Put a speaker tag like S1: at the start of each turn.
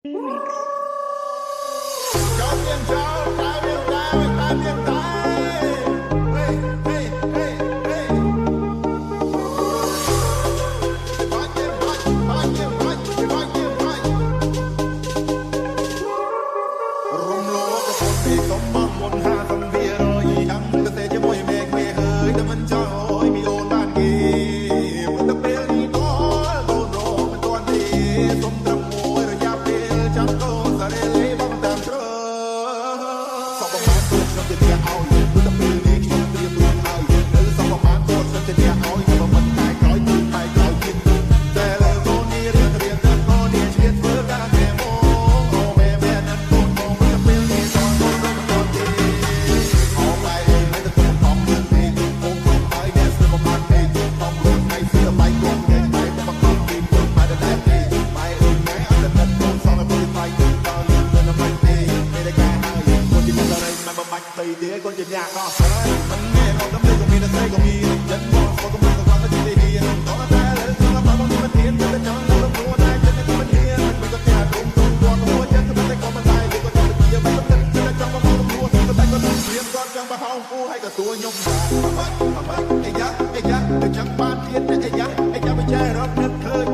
S1: Remix.
S2: ចោលមានចោលតែមានតែតែមានតែហេហេហេហេបាច់បាច់បាច់បាច់បាច់បាច់រំលោកពុទ្ធទីសុំមកមុនហាសំវារយចាំទៅសេជាមួយមេក្មេហើយតែមិនចោយមីអូនបានគេ ព្រោះតែពេលនេះតលូនរមិនទាន់ទេ សុំត្រឹមមួយរយៈពេលចាំកូនសារ៉េលេបងតាមជ្រើសប្រមាណទូខ្ញុំជាអ្នកឲ្យ ព្រោះតែពេលនេះខ្ញុំត្រៀមរួចហើយ នៅសប្រមាណទូខ្ញុំជាអ្នកឲ្យ បើមិនខែក្រោយគឺខែក្រោយទៀត តែលើកូននេះរៀនរៀនទៅ កូននេះឆ្លៀតធ្វើការគេមក អូម៉ែម៉ែណាត់កូនមក ព្រោះតែពេលនេះតកូនមិនទាន់ទេ អោម៉ែអើយមិនទៅខំលឿនពេក អូខំហើយអ្នកស្ទើរមកពេក ខំលឿនថ្ងៃស្ទើរបាយគំកែបែបមកខំពីព្រោះម៉ែដែរទេ ម៉ែអើយម៉ែអត់តែកូនសងឲ្យពុទ្ធថ្លៃ តើលឿនលឿនមិនទេ ពេលដែលការហើយកូនជាអ្នករីមិនបាច់ទៅទេ កូនជាអ្នកដោះស្រាយមិនមែនអត់ដំក៏មានស្រីក៏មានចិនមកស្គាល់ក៏មិនក៏គាត់ទៅទីហ៊ានតតែលើខ្ញុំបងមិនហ៊ានតែចង់ដល់ព្រោះតែចិត្តក៏មិនហ៊ាន មិនក៏តែរុំទុំគាត់หัวចិត្តតែក៏មិនដែរ ក៏ចង់ជាមិនគិតតែចង់មកព្រោះតែក៏ព្រៀមគាត់ចង់បហោងពូឲ្យក៏សួរខ្ញុំបាច់បាច់អាយ៉ាអាយ៉ាទៅចង់បានទៀតអាយ៉ាអាយ៉ា មិនចេះរត់នឹកឃើញ